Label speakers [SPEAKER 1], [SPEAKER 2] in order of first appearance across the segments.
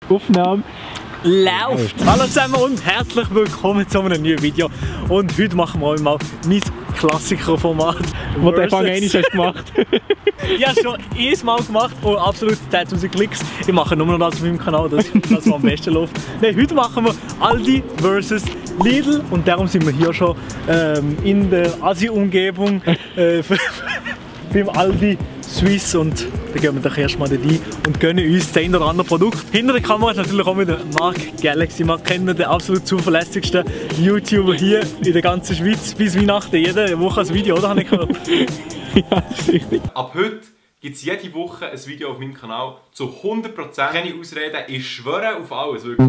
[SPEAKER 1] Aufnahme
[SPEAKER 2] läuft! Hallo zusammen und herzlich willkommen zu einem neuen Video. Und heute machen wir euch mal mein Klassikerformat.
[SPEAKER 1] Was der Fang einmal hast gemacht.
[SPEAKER 2] Ich habe es schon einmal gemacht und absolut 10.000 Klicks. Ich mache nur noch das auf meinem Kanal, das was am besten läuft. Nein, heute machen wir Aldi vs Lidl und darum sind wir hier schon in der Asi-Umgebung beim Aldi Swiss und da gehen wir doch erstmal rein und gönnen uns das eine oder andere Produkt. Hinter der Kamera ist natürlich auch wieder Mark Galaxy. Man kennt den absolut zuverlässigsten YouTuber hier in der ganzen Schweiz. Bis Weihnachten jede Woche ein Video, oder? Habe ich gehört?
[SPEAKER 1] Ja, das ist richtig.
[SPEAKER 3] Ab heute gibt es jede Woche ein Video auf meinem Kanal zu 100%. Keine Ausreden, ich schwöre auf alles, wirklich.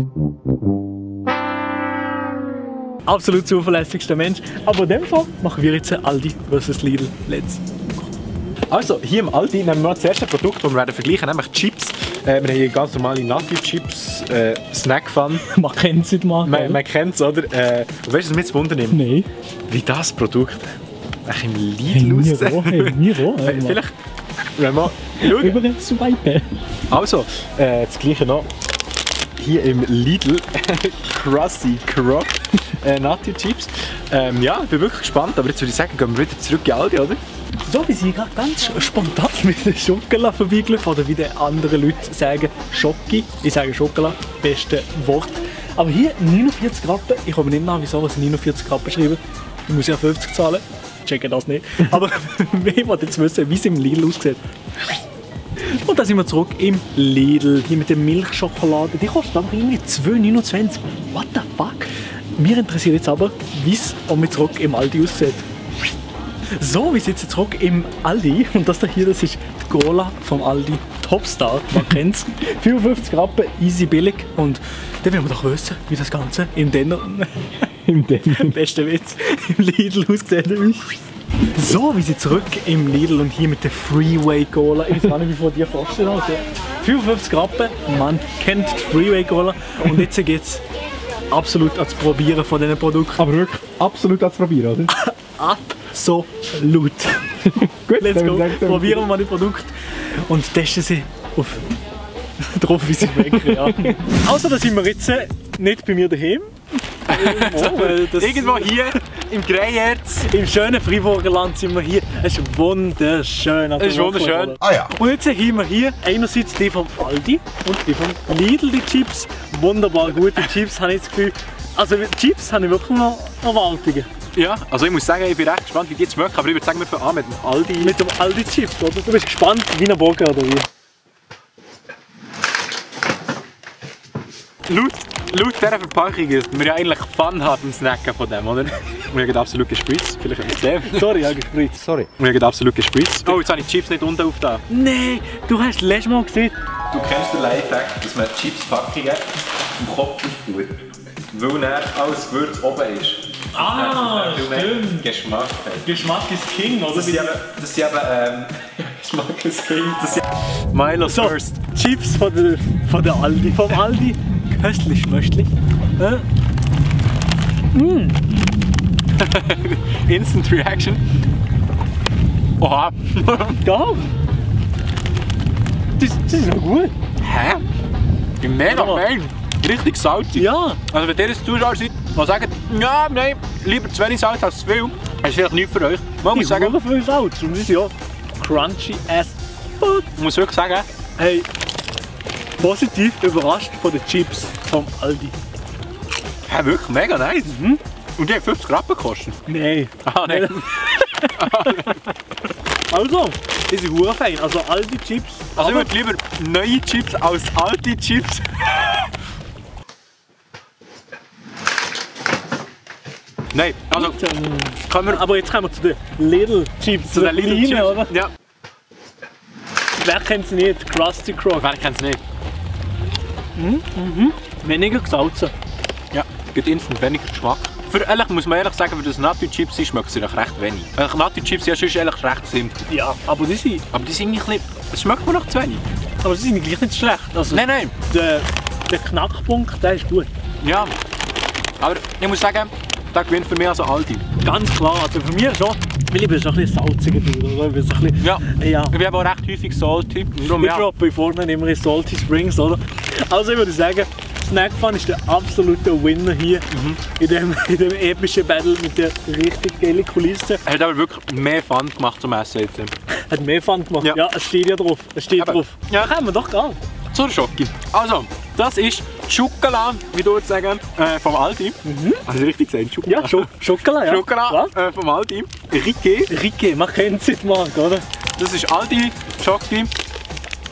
[SPEAKER 2] Absolut zuverlässigster Mensch. Aber in dem Fall machen wir jetzt Aldi vs Lidl. Let's go.
[SPEAKER 1] Also, hier im Aldi nehmen wir das erste Produkt, das wir werden vergleichen, nämlich Chips. Wir haben hier ganz normale Nati-Chips, Snack Fun.
[SPEAKER 2] Man kennt es nicht mal.
[SPEAKER 1] Man kennt es, oder? Und weißt du, was mich jetzt wundert?
[SPEAKER 2] Nein.
[SPEAKER 1] Wie das Produkt im Lidl aussieht. Vielleicht, wenn wir schauen.
[SPEAKER 2] Über ein Swipe.
[SPEAKER 1] Also, das gleiche noch. Hier im Lidl, Krusty Croc, Nati Chips. Ja, ich bin wirklich gespannt, aber jetzt würde ich sagen, gehen wir wieder zurück in Aldi, oder?
[SPEAKER 2] So wie sie gerade ganz spontan mit der Schokolade vorbeigelaufen oder wie die anderen Leute sagen, Schoki. Ich sage Schokolade, beste Wort. Aber hier 49 Rappen, ich komme nicht nach, wieso was 49 Rappen schreiben. Ich muss ja 50 zahlen, checke das nicht. Aber wir wollen jetzt wissen, wie es im Lidl aussieht. Und dann sind wir zurück im Lidl, hier mit der Milchschokolade. Die kostet einfach irgendwie 2,29. What the fuck? Mir interessiert jetzt aber, wie es zurück im Aldi aussieht. So, wir sitzen zurück im Aldi und das hier, das ist die Cola vom Aldi Topstar, man kennt es. 55 Rappen, easy billig und dann wollen wir doch wissen, wie das Ganze im Denner, beste Witz, im Lidl aussieht. So, wir sind zurück im Lidl und hier mit der Freeway Cola. Ich weiß gar nicht, wie von dir vorstellen. Also 55 Rappen, man kennt die Freeway Cola und jetzt geht es absolut ans Probieren von diesen Produkten.
[SPEAKER 1] Aber wirklich absolut ans Probieren, oder?
[SPEAKER 2] Absolut. Gut, let's go. Probieren wir mal die Produkte und testen sie drauf, wie sie schmecken. Ja. Also, da sind wir jetzt nicht bei mir daheim.
[SPEAKER 1] Irgendwo hier im Greyerz.
[SPEAKER 2] Im schönen Freiburger Land sind wir hier. Es ist wunderschön.
[SPEAKER 1] Es ist wunderschön.
[SPEAKER 3] Ah ja.
[SPEAKER 2] Und jetzt haben wir hier einerseits die vom Aldi und die vom Lidl, die Chips. Wunderbar gute Chips, habe ich das Gefühl. Also Chips habe ich wirklich noch erwartungen.
[SPEAKER 1] Ja, also ich muss sagen, ich bin recht gespannt, wie die schmecken, aber ich würde sagen, wir fangen an mit dem Aldi.
[SPEAKER 2] Mit dem Aldi Chips, oder? Du bist gespannt wie ein Burger, oder wie?
[SPEAKER 1] Laut dieser Verpackung ist wir ja eigentlich Fun haben snacken von dem, oder? Wir haben absolut gespritzt, vielleicht haben wir es gesehen.
[SPEAKER 2] Sorry, ja, gespritzt.
[SPEAKER 1] Sorry. Wir haben absolut gespritzt. Oh, jetzt habe ich die Chips nicht unten aufgetan.
[SPEAKER 2] Nein, du hast letztes Mal gesehen.
[SPEAKER 3] Du kennst den Lifehack, dass man Chips-Packungen im Kopf auftut, weil dann alles Gewürz oben ist.
[SPEAKER 2] Ah,
[SPEAKER 3] stimmt. Geschmack hat.
[SPEAKER 2] Geschmack ist King, oder?
[SPEAKER 3] Das ist eben Geschmack ist King.
[SPEAKER 1] Milo
[SPEAKER 2] So,
[SPEAKER 1] first.
[SPEAKER 2] Chips von der Aldi. Vom Aldi. Köstlich, schmöchtlich.
[SPEAKER 1] Instant Reaction. Oha.
[SPEAKER 2] Geil. Das ist noch gut.
[SPEAKER 1] Hä? Ich bin mega Fan. Richtig salzig.
[SPEAKER 2] Ja.
[SPEAKER 1] Also wenn ihr jetzt Zuschauer seid, die sagen, ja, nein, lieber zu wenig Salz als zu viel, das ist vielleicht nichts für euch. Man muss sagen,
[SPEAKER 2] viel Salz und die sind ja crunchy as fuck.
[SPEAKER 1] ich muss wirklich sagen,
[SPEAKER 2] Hey, positiv überrascht von den Chips vom Aldi.
[SPEAKER 1] hey, wirklich mega nice. Und die haben 50 Rappen gekostet.
[SPEAKER 2] Nein.
[SPEAKER 1] Ah, nein.
[SPEAKER 2] Also, die sind hure fein. Also Aldi Chips.
[SPEAKER 1] Also ich würde lieber neue Chips als alte Chips. Nein, also
[SPEAKER 2] können wir, aber jetzt kommen wir zu den Lidl Chips.
[SPEAKER 1] zu den Lidl Chips,
[SPEAKER 2] oder?
[SPEAKER 1] ja.
[SPEAKER 2] Wer kennt es nicht? Krusty Croc.
[SPEAKER 1] Wer kennt es nicht?
[SPEAKER 2] Weniger gesalzen.
[SPEAKER 1] Ja, gibt instant weniger Geschmack. Muss man ehrlich sagen, für das Nati Chips schmeckt sie recht wenig. Nati Chips ja sonst ehrlich recht simpel.
[SPEAKER 2] Ja, aber die sind.
[SPEAKER 1] Aber die sind nicht, das schmeckt mir noch zu wenig.
[SPEAKER 2] Aber sie sind gleich nicht schlecht. Also
[SPEAKER 1] Nein.
[SPEAKER 2] Der Knackpunkt, der ist gut.
[SPEAKER 1] Ja. Aber ich muss sagen, der gewinnt für mich also Aldi.
[SPEAKER 2] Ganz klar, also für mich schon, weil ich bin schon ein bisschen salziger Dude, oder? Ich bin so ein bisschen,
[SPEAKER 1] Ja.
[SPEAKER 2] ja.
[SPEAKER 1] Ich bin aber auch recht häufig salty. Darum,
[SPEAKER 2] Ich
[SPEAKER 1] ja.
[SPEAKER 2] droppe vorne immer in Salty Springs, oder? Also ich würde sagen, Snack Fun ist der absolute Winner hier in dem epischen Battle mit der richtig geilen Kulisse.
[SPEAKER 1] Er hat aber wirklich mehr Fun gemacht zum Essen jetzt.
[SPEAKER 2] Hat mehr Fun gemacht.
[SPEAKER 1] Ja.
[SPEAKER 2] Ja, es steht ja drauf. Es steht
[SPEAKER 1] Aber-
[SPEAKER 2] drauf.
[SPEAKER 1] Ja.
[SPEAKER 2] Da können wir doch gehen.
[SPEAKER 1] Zur Schoki. Also, das ist Schokolade, wie du würdest sagen, vom Aldi. Also richtig gesagt, Schokolade.
[SPEAKER 2] Ja, Schokolade, ja.
[SPEAKER 1] Schokolade vom Aldi. Riquet.
[SPEAKER 2] Ricky, man kennt es, Marc, oder?
[SPEAKER 1] Das ist Aldi Schoki.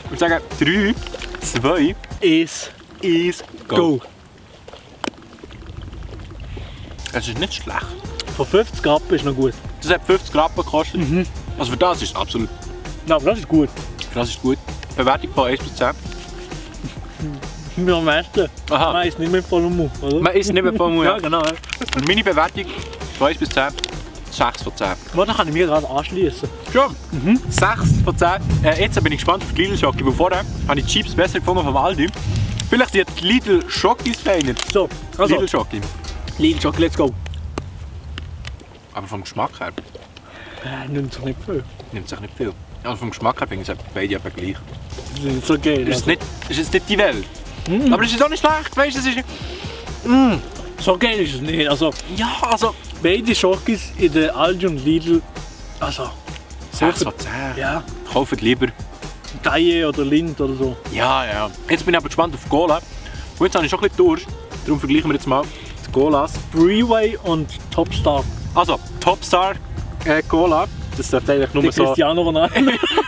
[SPEAKER 1] Ich würde sagen 3, 2,
[SPEAKER 2] Es
[SPEAKER 1] 1,
[SPEAKER 2] go.
[SPEAKER 1] go. Es ist nicht schlecht.
[SPEAKER 2] Von 50 Rappen ist noch gut.
[SPEAKER 1] Das hat 50 Rappen gekostet. Also für das ist es absolut.
[SPEAKER 2] Ja, aber das ist gut.
[SPEAKER 1] Für das ist gut. Bewertung von 1 bis 10.
[SPEAKER 2] Wir am meisten.
[SPEAKER 1] Aha.
[SPEAKER 2] Man ist nicht mit vollem Mund, oder?
[SPEAKER 1] Man isst nicht mehr vom Mund.
[SPEAKER 2] Ja, genau. Ja.
[SPEAKER 1] Und meine Bewertung von 1 bis 10, 6 von 10.
[SPEAKER 2] Da kann ich mir gerade anschließen.
[SPEAKER 1] Schon? 6 von 10. Jetzt bin ich gespannt auf die Lidl Schoki, weil vorher habe ich die Chips besser gefunden vom Aldi. Vielleicht sind die Lidl Schokis feiner.
[SPEAKER 2] So, also,
[SPEAKER 1] Lidl Schoki.
[SPEAKER 2] Lidl Schoki, let's go.
[SPEAKER 1] Aber vom Geschmack her
[SPEAKER 2] Nimmt sich nicht viel.
[SPEAKER 1] nimmt sich nicht viel. Also vom Geschmack her finde ich es beide etwa gleich.
[SPEAKER 2] Das ist nicht so geil.
[SPEAKER 1] Es ist, nicht, es ist nicht die Welt. Aber es ist auch nicht schlecht, weißt du? Es ist
[SPEAKER 2] So geil ist es nicht. Also,
[SPEAKER 1] ja, also
[SPEAKER 2] beide Schokis in der Aldi und Lidl, also,
[SPEAKER 1] 6 von 10.
[SPEAKER 2] ja,
[SPEAKER 1] Kauft lieber.
[SPEAKER 2] Gaie oder Lind oder so.
[SPEAKER 1] Ja, ja. Jetzt bin ich aber gespannt auf Cola. Und jetzt habe ich schon ein bisschen durch. Darum vergleichen wir jetzt mal die Colas.
[SPEAKER 2] Freeway und Topstar.
[SPEAKER 1] Also, Topstar Cola. Das dürfte eigentlich nur
[SPEAKER 2] Der
[SPEAKER 1] so.
[SPEAKER 2] Cristiano Ronaldo.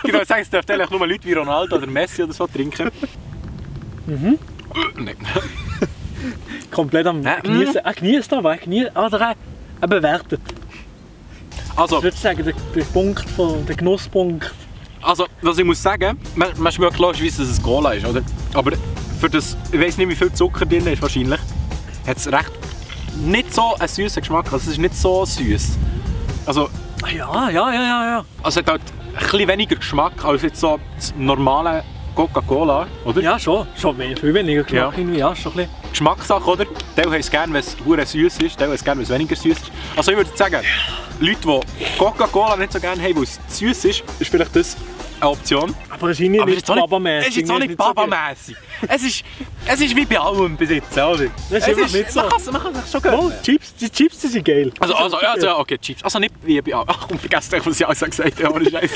[SPEAKER 1] Genau, sagen, es dürfte eigentlich nur Leute wie Ronaldo oder Messi oder so trinken. Nein.
[SPEAKER 2] Komplett am Genießen. Genießt aber, er bewertet.
[SPEAKER 1] Also,
[SPEAKER 2] Ich würde sagen, der Punkt, der Genusspunkt.
[SPEAKER 1] also, was ich muss sagen, man schmeckt logischerweise, dass es Cola ist, oder? Aber für das, ich weiß nicht, wie viel Zucker drin ist wahrscheinlich, hat es recht nicht so einen süßen Geschmack. Also, es ist nicht so süß. Also,
[SPEAKER 2] Ja.
[SPEAKER 1] es hat halt ein bisschen weniger Geschmack als jetzt so das normale Coca-Cola, oder?
[SPEAKER 2] Ja, schon viel weniger Geschmack
[SPEAKER 1] Ja.
[SPEAKER 2] irgendwie, ja, schon ein bisschen.
[SPEAKER 1] Geschmackssache, oder? Teil haben es gerne, wenn es hure süß ist, Teil haben es gerne, wenn es weniger süß ist. Also ich würde sagen, Leute, die Coca-Cola nicht so gerne haben, weil es zu süß ist vielleicht das eine Option.
[SPEAKER 2] Aber es ist nicht
[SPEAKER 1] Aber es ist jetzt auch nicht,
[SPEAKER 2] Babamässig.
[SPEAKER 1] es ist jetzt auch nicht
[SPEAKER 2] so geil.
[SPEAKER 1] Babamässig. Es ist wie bei allem bis jetzt, oder?
[SPEAKER 2] Das ist einfach nicht so.
[SPEAKER 1] Man kann es schon gönnen.
[SPEAKER 2] Oh, die Chips die sind geil.
[SPEAKER 1] Also, okay, Chips. Also nicht wie bei allem. Ach komm, vergesst euch, was ich alles gesagt habe, ohne Scheiß.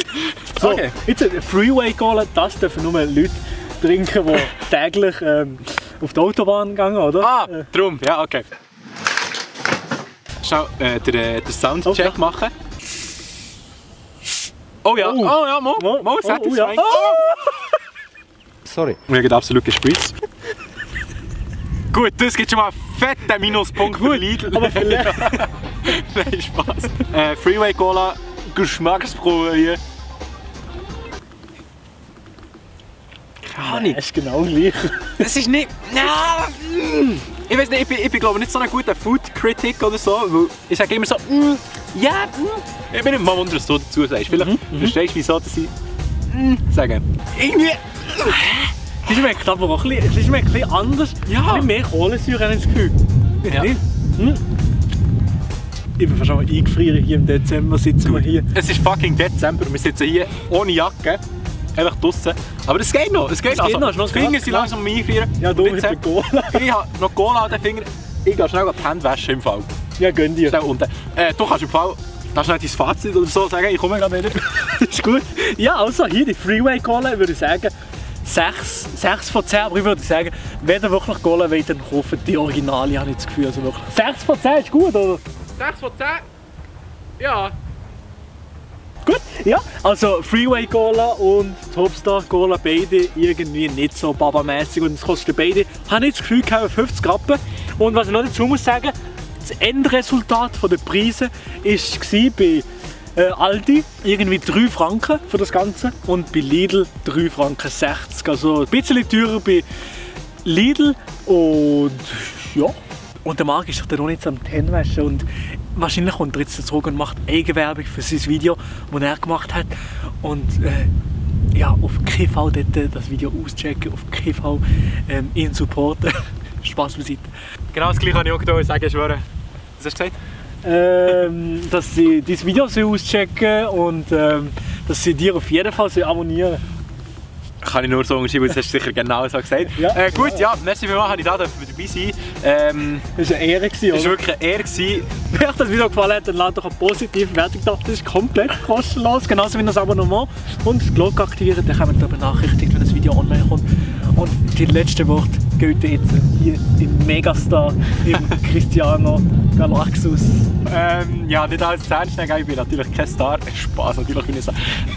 [SPEAKER 2] So,
[SPEAKER 1] Okay.
[SPEAKER 2] jetzt Freeway Cola, das dürfen nur Leute trinken, die täglich auf die Autobahn gehen, oder?
[SPEAKER 1] Ah, drum, ja, okay. Schnell den Soundcheck
[SPEAKER 2] Oh, ja.
[SPEAKER 1] machen. Oh ja,
[SPEAKER 2] Oh.
[SPEAKER 1] Mo, satisfying.
[SPEAKER 2] ja.
[SPEAKER 3] Sorry.
[SPEAKER 1] Wir haben absolut gespritzt. Gut, das gibt schon mal einen fetten Minuspunkt für Lidl.
[SPEAKER 2] Aber vielleicht.
[SPEAKER 1] Nein, Spaß. Freeway Cola, Geschmacksprobe hier. Keine Ahnung.
[SPEAKER 2] Das ist genau gleich.
[SPEAKER 1] Es ist nicht. Ja, ich weiß nicht, ich bin glaube nicht so ein guter Food-Critic oder so. Weil ich sage immer so, ja, Ich bin nicht mal wundern, was du dazu sagst. Vielleicht verstehst du, wieso dass ich sage. Irgendwie.
[SPEAKER 2] Die schmeckt aber auch ein bisschen anders.
[SPEAKER 1] Ja.
[SPEAKER 2] Ein bisschen mehr Kohlensäure, habe ich das Gefühl.
[SPEAKER 1] Ja.
[SPEAKER 2] Nicht? Ich bin fast schon mal eingefrieren hier im Dezember, sitzen wir hier.
[SPEAKER 1] Es ist fucking Dezember und wir sitzen hier ohne Jacke. Einfach draussen. Aber es geht noch. Es geht noch.
[SPEAKER 2] geht noch, ist noch
[SPEAKER 1] die Finger
[SPEAKER 2] klar,
[SPEAKER 1] sind
[SPEAKER 2] klar.
[SPEAKER 1] langsam am Einfrieren.
[SPEAKER 2] Ja, du
[SPEAKER 1] Und
[SPEAKER 2] mit
[SPEAKER 1] jetzt,
[SPEAKER 2] der Cola.
[SPEAKER 1] Ich habe noch Cola an den Fingern. Ich gehe schnell die Hände waschen im Fall.
[SPEAKER 2] Ja, gönn dir.
[SPEAKER 1] Schnell unten. Du kannst im Fall schnell dein Fazit oder so sagen. Ich komme gerade wieder.
[SPEAKER 2] Ist gut. Ja, also hier die Freeway Cola, würde ich sagen 6 von 10, aber ich würde sagen, wenn ihr wirklich Cola wollt, dann kauft die Originale, habe ich das Gefühl. Also wirklich. 6 von 10 ist gut, oder?
[SPEAKER 1] 6 von 10? Ja.
[SPEAKER 2] Gut, ja. Also Freeway Cola und Topstar Cola, beide irgendwie nicht so babamässig und es kostet beide, habe ich das Gefühl, 50 Rappen. Und was ich noch dazu muss sagen, das Endresultat der Preise war bei Aldi irgendwie 3 Franken für das Ganze und bei Lidl 3 Franken 60. Also ein bisschen teurer bei Lidl und ja. Und der Marc ist sich dann noch nicht am Händewaschen und wahrscheinlich kommt er jetzt zurück und macht Eigenwerbung für sein Video, das er gemacht hat. Und ja, auf KV dort das Video auschecken, auf KV ihn supporten. Spaß beiseite.
[SPEAKER 1] Genau das gleiche habe ich auch gedacht, sagen, ich schwöre. Was hast du gesagt?
[SPEAKER 2] Dass sie dieses Video auschecken und dass sie dir auf jeden Fall abonnieren.
[SPEAKER 1] Kann ich nur so unterschreiben, das hast du sicher genau so gesagt.
[SPEAKER 2] Ja.
[SPEAKER 1] Gut, ja, merci vielmals, dass ich da dabei sein
[SPEAKER 2] Das war eine Ehre,
[SPEAKER 1] Es war
[SPEAKER 2] oder?
[SPEAKER 1] wirklich eine Ehre.
[SPEAKER 2] Wenn euch das Video gefallen hat, dann lasst doch eine positive Wertung da. Das ist komplett kostenlos, genauso wie das Abonnement. Und die Glocke aktivieren, dann kommt ihr benachrichtigt, wenn das Video online kommt. Und die letzten Worte gehen jetzt hier im Megastar, im Cristiano Galaxus.
[SPEAKER 1] Ja, nicht alles zu ernst nehmen, ich bin natürlich kein Star. Spaß, natürlich bin ich so.